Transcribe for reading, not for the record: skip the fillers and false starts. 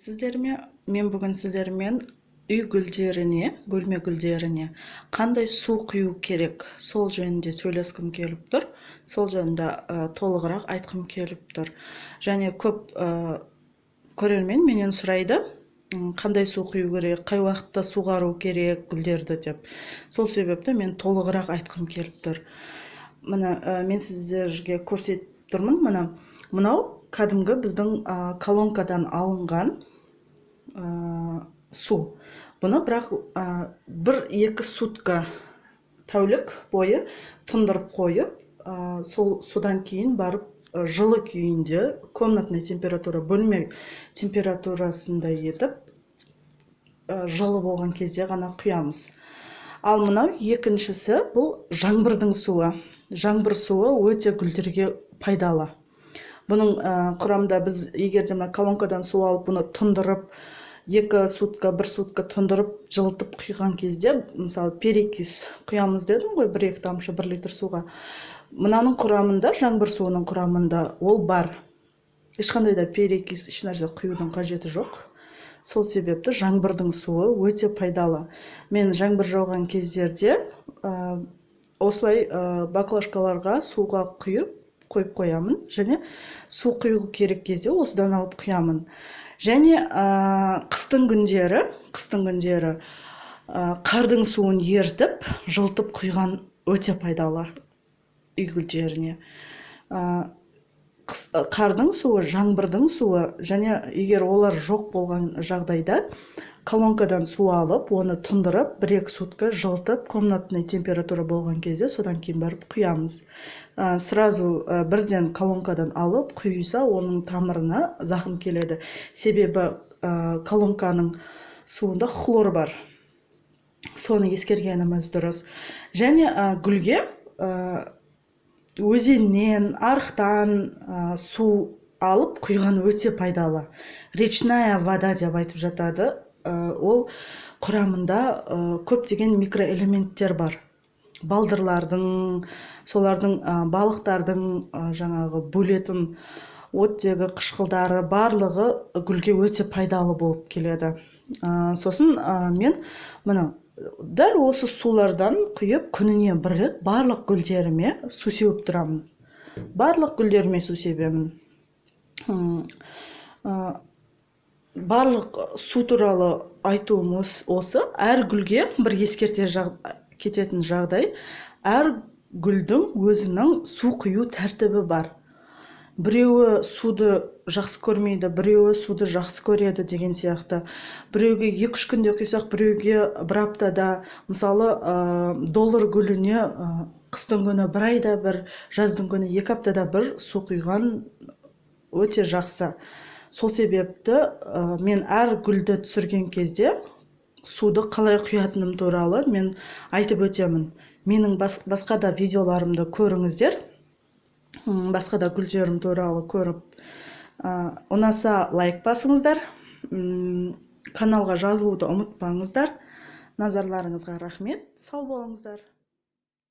Сәлеметсіздер ме? Мен бүгін сіздермен үй гүлдеріне, бөлме гүлдеріне қандай су құю керек, сол жөнінде сөйлескім келіп тұр. Сол жөнінде толығырақ айтқым келіп тұр. Және көп көрермен менен сұрайды, қандай су құю керек, қай уақытта суғару керек гүлдерді деп. Сол себепті мен толығырақ айтқым келіп тұр. Міне, мен сіздерге көрсетіп тұрмын. Міне, мынау кәдімгі біздің колонкадан алынған су. Бұны бірақ 1-2 сутка, тәулік бойы тұндырып қойып, сол судан кейін барып жылы күйінде, комнатный температура, бөлме температурасында етіп, жылы болған кезде ғана құямыз. Ал мынау екіншісі, бұл жаңбырдың суы. Жаңбыр суы өте гүлдерге пайдалы. Бұның құрамында біз егер де мына колонкадан су алып, бұны тұндырып, 2 сутка, 1 сутка тұндырып, жылытып құйған кезде, мысалы, перекись құямыз дедім ғой, 1-2 тамшы 1 литр суға. Мынаның құрамында, жаңбыр суының құрамында ол бар. Ешқандай да перекись, ешнәрсе құюдың қажеті жоқ. Сол себепті жаңбырдың суы өте пайдалы. Мен жаңбыр жауған кездерде осылай баклажкаларға суға құйып, қойып қоямын. Және су құю керек кезде осыдан алып құямын. Және қыстың күндері қардың суын ертіп, жылытып құйған өте пайдалы үй гүлдеріне. Қардың суы, жаңбырдың суы, және егер олар жоқ болған жағдайда колонкадан су алып, оны тұндырып, 1-2 сутка жылытып, комнатный температура болған кезде содан кейін барып құямыз. Сразу бірден колонкадан алып құйса, оның тамырына зақым келеді. Себебі колонканың суында хлор бар. Соны ескергеніміз дұрыс. Және гүлге өзеннен, арықтан су алып құйған өте пайдалы. Речная вода деп айтып жатады. Ол құрамында көптеген микроэлементтер бар. Балдырлардың, солардың, балықтардың жаңағы бөлетін оттегі, қышқылдары, барлығы гүлге өте пайдалы болып келеді. Сосын мен мына дәл осы сулардан құйып, күніне бір рет барлық гүлдеріме су сеуіп тұрамын. Барлық гүлдеріме су себемін. Барлық су туралы айтуым осы. Әр гүлге бір ескерте кететін жағдай: әр гүлдің өзінің су құю тәртібі бар. Біреуі суды жақсы көрмейді, біреуі суды жақсы көреді деген сияқты. Біреуге 2-3 күнде құйсақ, біреуге бір аптада. Мысалы, доллар гүліне қыстың күні бір айда бір, жаздың күні 2 аптада бір су құйған өте жақсы. Сол себепті мен әр гүлді түсірген кезде суды қалай құятыным туралы мен айтып өтемін. Менің басқа да видеоларымды көріңіздер. Басқа да гүлдерім туралы көріп, ұнаса, лайк басыңыздар. Каналға жазылуды ұмытпаңыздар. Назарларыңызға рахмет. Сау болыңыздар.